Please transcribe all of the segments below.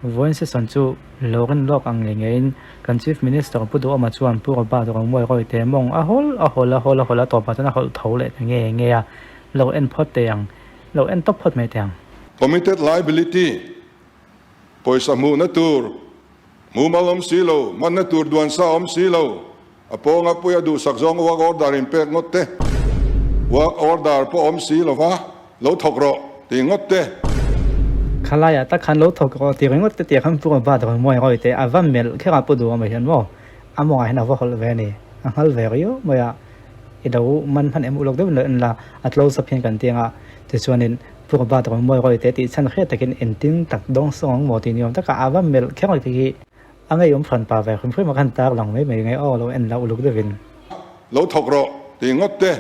Vawiin session chu lo rin lawk ang ngei ngeiin kan Chief Minister Pu Duhawma chuan Pu Robert Rongmuai Rawite mawng a hawl a hawl a hawl a hawl a tawpah chuan a hawlh tho leh ta ngei ngei a, lo en phawt teh ang, lo en tawp phawt mai teh ang. Committed liability, pawisa hmuhna tur mumal awm si lo, hmanna tur duan sa awm si lo, A pawnga puia duhsak zawng work order in pek ngawt te, work order pawh awm si lova lo thawk rawh tih ngawt te. Khalaiah tak khan lo thawk rawh tih ringawt te tiah khan Pu Robert rawn muai rawih teh a va melh kher a Pu Duhawma hian maw a mawngah hian a va hawlh ve a ni, a nghal ve riau mai a, i lo man hman em ulawk deuhin lo en la a close up hian kan ti ang a, tichuanin Pu Robert rawn muai rawih teh tih chhan hriat takin entin tak dawng sawng ang maw tih ni awm taka a va melh kher mai te hi. A ngeiawm hran pa ve hrim hrim a khan tar lang mai mai nge aw lo en la uluk deuhin. Lo thawk rawh tih ngawt te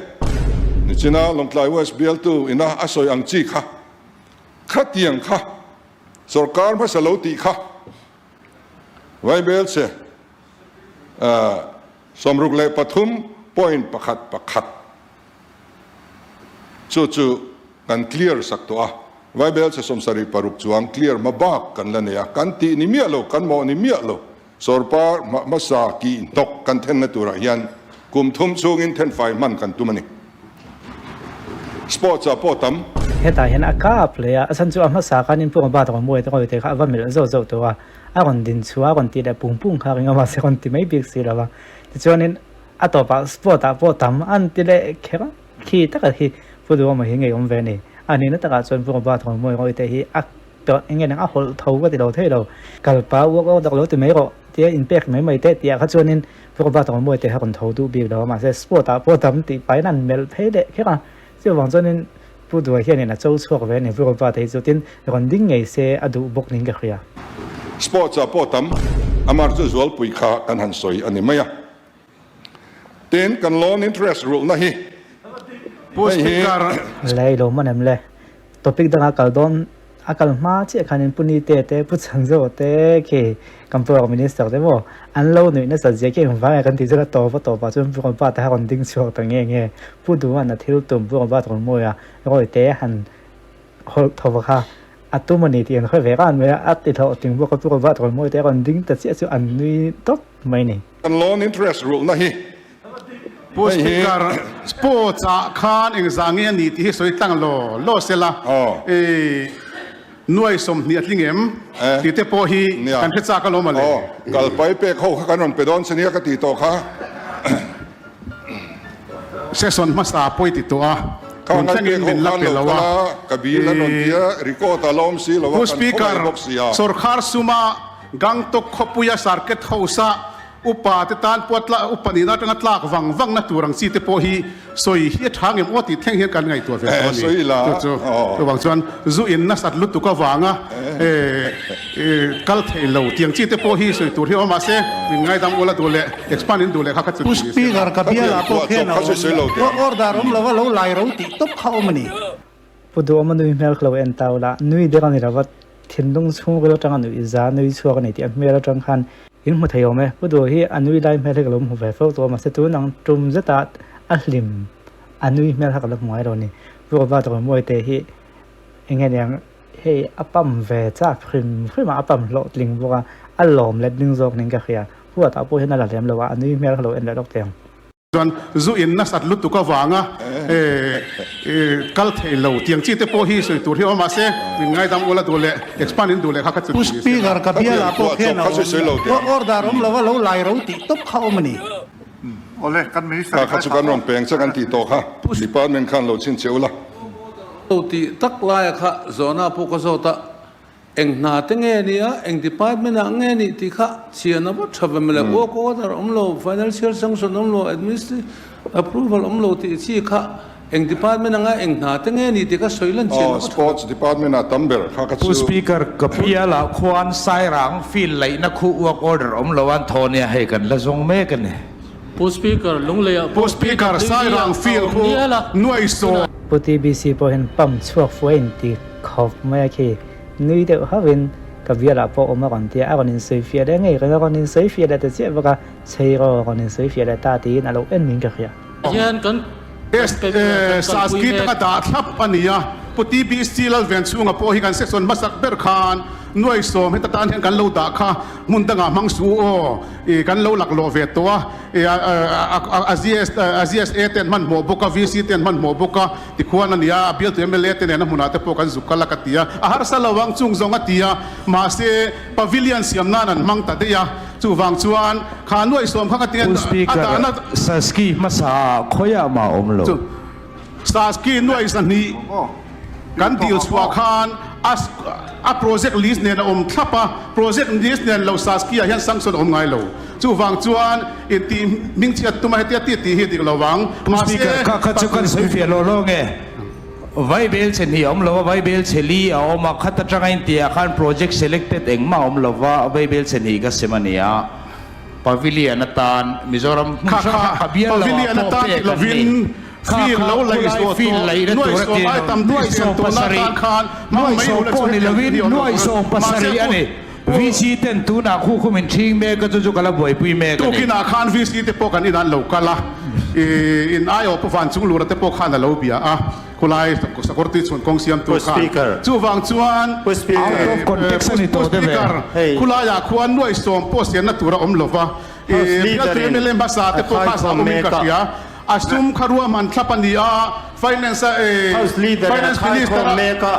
nichina Lawngtlai West bialtu ina a sawi ang chi kha khatiang kha sawrkar hmasa lo tih kha Vaibel che 63.11 Chu chu kan clear sak tawh a, Vaibel chhe 76 chuang clear hma bak kan la nei a, kan tih ni miah lo, kan mawh ni miah lo. Sawrpar hma hmasa kih hnawk kan thenna turah hian kum thum chhungin thenfai hman kan tum a ni. Sports ah pawh tam. Hetah hian a kap leh a, a chhan chu a hmasa khan inpung a bat rawn muai te kha a va melh zawh zawh tawh a, a rawn din chhuah a rawn tih leh pung pung kha a ring a, mahse a rawn ti mai bik si lo va. Tichuanin A tawpah sport ah pawh tam an ti leh kher a, khi taka khi Pu Duhawma hi ngeiawm ve a ni. A nihna takah chuan Pu Robert Thawngmuai Rawite hi a tawh eng nge nang a hawlh tho ka ti lo thei lo. Kalpa uak uak dak lo ti mai rawh tia inpek mai mai teh tih ah kha chuanin Pu Robert Thawngmuai te kha rawn tho duh bik lo a, mahse sport ah pawh tam tih pahin an melh phei leh kher a. Chuvang chuanin Pu Duha hianin a cho chhuak ve a ni Pu Robert hi chu tin rawn ding ngei se a duh bawk niin ka hria. Sports ah pawh tam a mar chu zualpui kha kan han sawi a ni mai a. Tin, kan loan interest rulhna hi Pu hei hi. Speaker. Lei lo hman em le? Topic danga kal dawn a kal hma chiah khanin Pu Nite te Pu Chhanzo te khi kan Pu Minister te maw an lo nuih nasa zia khi engvang nge kan tih chuan a tawp a tawpah chuan Pu Rawpa te kha rawn ding chhuak ta nge nge Pu Duhan a thil tum Pu Rawpa Rawnmawia Rawite han hawlh tho va kha A tum a ni tih an hre ve ran mai a, a ti hlawh ting bawk a, chu vat rawn mawi te a rawn ding ta chiah chu an nui tawp mai ni. Kan loan interest rulhna hi Pu hei hi. Speaker, Sports ah khan engzah nge a ni tih hi sawi tlang law law sela, i nuai 20 a tling em tih te pawh hi kan hre chak alawm a le. Aw, kal pai pek ho kha kan rawn pe dawn che nia ka ti tawh kha. Session hmasa pawi ti tawh a, tun thlengin min la pe lo a. Pu Speaker, Sorkar suma Gangtok khawpuia Circuit House-a upa te tan pawh tla upa nihna atanga tlak vang vangna tur ang chi te pawh hi sawi hi a tha ngem aw tih thleng hian kan ngaihtuah ve tawh a ni. Chu chu chuvang chuan zu in nasat lutuk avanga kal theih lo tiang chi te pawh hi sawi tur hi awm mahse min ngaidam ula duh leh Expand in duh leh kha kha chu Pu ti se Speaker la. ka bialah pawh khian a awm. Order awm lova lo lai ro tih tawp kha awm a ni. Pu Duhawma nui hmel kha lo en tau la, nui der a ni lova, thinlung chhungril atanga nuih za nui chhuak a ni tih a hmel atang khan in hmu thei awm e. Pu Duha hi a nui lai hmel hi ka lo hmu ve fo tawh a, mahse tun ang tum zeta a hlim a nui hmel kha ka lo hmu ngai lo a ni. Pu Robert Rawnmuaite hi eng nge niang Hei a pump ve chak hrim hrim a, a pump hlawhtling bawk a, a lawm let ding zawk ning ka hria. Huatah pawh hian a la lem lo a, a nui hmel kha lo en leh lawk teh ang. Chuan zu in nasat lutuk avanga kal thei lo tiang chi te pawh hi sawi tur hi awm mahse min ngaidam ula duh leh expand in duh leh kha kha chu Pu ti se la. Speaker ka bialah pawh khian a awm. Order awm lova lo lai ro tih tawp kha awm a ni. Awle, kan Minister Kha kha chu kan rawn peng che kan tih tawh kha Department khan lo chhin che ula. Lo tih tak laia kha zawhna pawh ka zawt a, eng hna te nge nia, eng department ah nge nih tih kha chian a va tha ve mawle, work order awm lo, financial sanction awm lo, administrative approval awm lo tih chi kha eng department anga eng hna te nge nih tih kha sawi lan chian a va tha ve. Sports department ah tam ber kha kha Pu chu. Speaker, ka bialah khuan Sairang field laihna khu work order awm lo an thaw nia hei kan la zawng mek a ni. Pu Speaker, Lungleiah Pu Speaker, Sairang field khu nuaihsaw. Pu TBC pawh hian pump chhuak fuh a inti khawp mai a khi. Nui deuh hauhin ka bialah pawh awm a rawn ti a, a rawn insawifiah leh ngei reng a rawn insawifiah leh ta chiah bawk a, chheiraw a rawn insawifiah leh ta tiin a lo en min ka hria. Hian kan Saski taka dah thlap a ni a, Pu TBC Lalvenchhunga pawh hi kan section hmasak ber khan. Nuaisawm heta tan hian kan lo dah kha hmun dangah hmang suh u aw, ih kan lo laklawh ve tawh a, ih a GSA te an hmanhmawh bawk a, VC te an hmanhmawh bawk a, tikhuan a nia, a bialtu mla te nena hmunah te pawh kan zuk kal a ka ti a, a harsa lo ang chung zawng a ti a, mahse pavilion siam nan an hmang ta daih a, chuvang chuan kha nuaisawm kha ka ti a, Pu Speaker, a dahna. Saski hmasa ah khawiah mah a awm lo. Saski nuai 2 kan dil chhuah khan a a project list nen a awm thlap a, project list nen lo Saski ah hian sanction a awm ngai lo. Chuvang chuan intih hmingchhiat tuma hetia ti tih hi dik lo vang. Pu Speaker, kha kha chu kan sawi fiah lawh lawng e. Vaibel chhe hnih a awm lo a, vaibel chhe li a awm a, khat atanga intiah khan project selected engmah a awm lo va, vaibel chhe hnih ka sem a ni a. Pavilion atan Mizoram hmun hrang hrang ka bial lo ah pawh pek an ni. Kha kha khulai field laihna tur a ti lo. Nuai 70, nuai sawm pawh ni lovin nuai 70 a ni. VC ten tunah khu khu min ṭhing mek a chu chu ka la buaipui mek a ni. Tukinah khan VC te pawh kan inah an lo kal a, in aiawh pawh van chung lura te pawh khan a lo bia a. Khulai sakawr tui chhun kawng siamtu khan chuvang chuan Out of context a ni tawh deuh e. Khulaiah khuan nuai sawm pawh siamna tur a awm lova, bialtu mla hmasa te pawh kha sa awmin ka hria. A sum kha ruahman thlap a ni a, Finance a Finance Minister a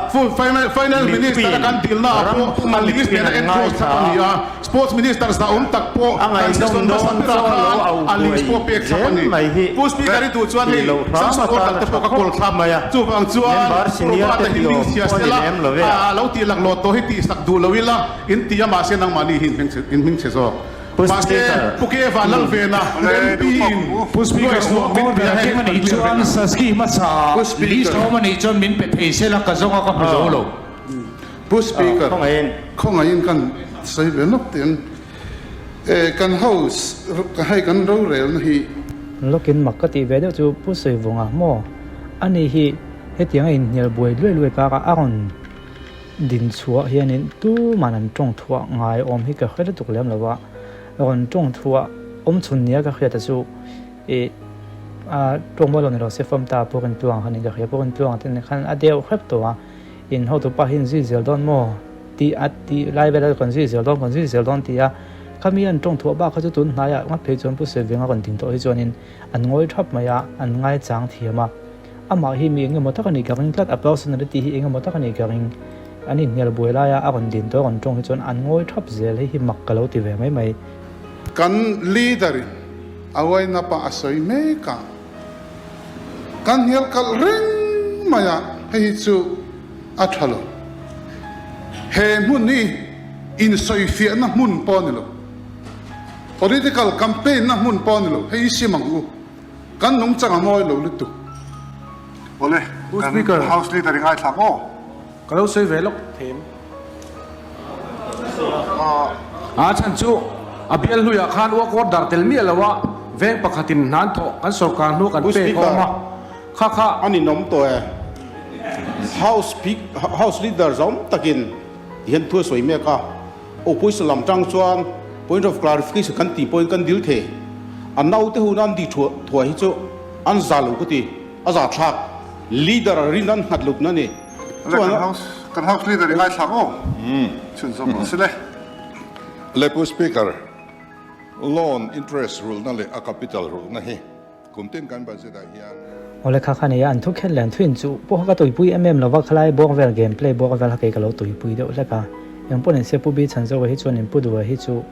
Finance Minister a kan dilna ah pawh a list nen a enclose thlap a ni a. Sports Minister zahawm tak pawh kan session hmasa berah khan a list pawh pek thlap a ni. Pu Speaker i duh chuan hei sanction order te pawh ka kawl thlap. Chuvang chuan Robert-a hi hming chhia sela a lo tih laklawh tawh hi tihsak duh lo ila in ti a mahse nangmahni hi in hming chhe zawk. Mahse Pu Ke Vanlalvena MP in Pu Speaker work order a keng a nih chuan Saski hmasa list a awm a nih chuan min pe thei sela ka zawng a ka hmu zo lo. Pu Speaker, khawngaihin kan sawi ve nawk teh ang. Kan House hei kan rorelna hi. Lawkin mak ka tih ve deuh chu Pu Sawivunga maw? Ani hi hetiang a inhnial buai luai luai kar a a rawn din chhuah hianin tuman an tawng thuah ngai awm hi ka hre lutuk lem lo a, rawn tawng thuah awm chhun nia ka hriat a chu ih a tawng mawi lo ni lo se fam ta Pu Rintluang khanin ka hria, Pu Rintluang te khan a deuh hrep tawh a. In hotu pa hi in zui zel dawn maw? tih a tih lai vel a kan zui zel dawn, kan zui zel dawn ti a, khami an tawng thuah bak kha chu tun hnaiah ngawt phei chuan Pu Sevenga rawn ding tawh hi chuanin an ngawi thap mai a, an ngaichang thiam a. Amah hi mi engemaw tak a nih ka ring tlat, a personality hi engemaw tak a nih ka ring. An inhnial buai laia a rawn din tawh a rawn tawng hi chuan an ngawi thap zel hei hi mak ka lo ti ve mai mai. Kan leader in a uaina pah a sawi mek a. Kan hnial kalh reng mai a, hei hi chu a tha lo. He hmun hi insawifiahna hmun pawh a ni lo, political campaign na hmun pawh a ni lo, hei hi sim ang u, kan nungchang a mawi lo lutuk. Awle, kan House Leader i ngaithla maw? Ka lo sawi ve lawk them. A chhan chu a bial hluiah khan work order tel miah lo a, veng pakhatin hnan thawh kan sorkar hnu kan pek a awm a, kha kha. A ninawm tawh e. House House Leader zawm takin tihian thu a sawi mek a, Opposition lam tang chuan point of clarification kan tih pawhin kan dil thei. A naute hun an di thuah hi chu an za lo ka ti, a za thlak. Leader rin an nghat lut na ni. Chuan kan house kan house leader i ngaithla maw? Chhunzawm rawh si le. Le Pu Speaker, loan interest rulhna leh a capital rulhna hi kum tin kan budget ah hian. Awle kha kha nia an thu khen leh an thu in chu pawh kha ka tuipui em em lova khalai bawk vel game play bawk vel kha kei ka lo tuipui deuh hlek a. Engpawh nen se Pu Bi Chhanzoa hi chuan in Pu Dua hi chu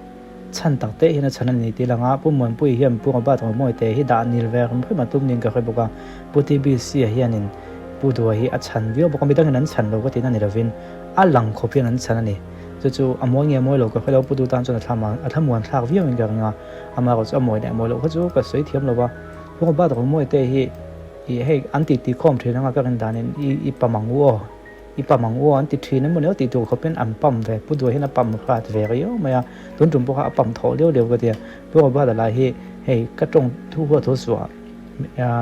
Chhan tak te hian a chhan a ni tih lang a, Pu Muanpuii hian Pu Robert Romawi te hi dah nil ve rim rim a tum niin ka hre bawk a, Pu TBC-a hianin Pu Dua hi a chhan viau bawk a, midangin an chhan lo ka tihna ni lovin a lang khawp hian an chhan a ni. Chu chu a mawi nge mawi lo ka hre lo, Pu Du tan chuan a thlam a thlamuan thlak viauin ka ring a, amaherawh chu a mawi leh mawi loh kha chu ka sawi thiam lo va, Pu Robert Romawi te hi ih hei an titi khawm thin anga ka rin danin i i pam ang u aw. I pam ang u an ti thin emaw nilo tih tur khawpin an pam ve, Pu Duai hian a pam hrat ve riau mai a, tun tum pawh kha a pam thawh liau liau ka ti a, Pu Robert-a lai hi hei ka tawng thu huat thu suah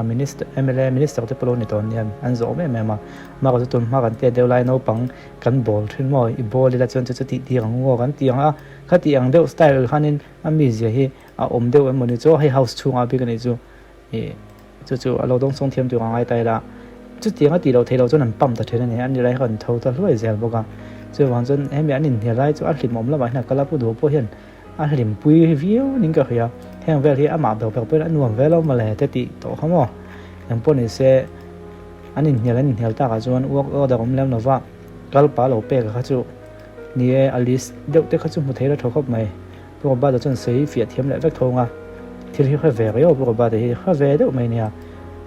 Minister mla Minister te pawh lo ni tawh nia an zawh em em a, mahka chu tun hma kan tet deuh lai naupang kan bawl thin maw i bawl ila chuan chu chu tih tir ang u aw kan ti ang a, khati ang deuh style khanin a mizia hi a awm deuh emaw ni chu hei house chhungah bik a nih chu. Ih, chu chu a lo dawng chhung thiam tur a ngai ta ila, chutiang a tih loh theih loh chuan an pump ta thin a ni, an nilai kha an tho ta hluai zel bawk a. Chuvang chuan hemi an inhnial lai chu a hlimawm lamah hian a kal a, Pu Duh pawh hian a hlimpui viau ning ka hria. Heng vel hi amah ber ber pawhin a nuam ve lo mawle te tih tawh kha maw. Engpawh ni se an inhnial an inhnial takah chuan work order awm lem lova kal pa lo pek kha chu ni e, a list deuh te kha chu hmu thei la tha khawp mai. Pu Robert-a chuan sawi fiah thiam leh vek thawng a, thil hi hre ve riau Pu Robert-a hi hre ve deuh mai nia.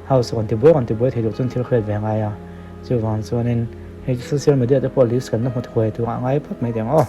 House rawn ti buai rawn ti buai thei duh chuan thil hriat ve ngai a, chuvang chuanin hei chu social media te pawh list kan la hmu thuai tur ah ngai phawt mai teh ang aw.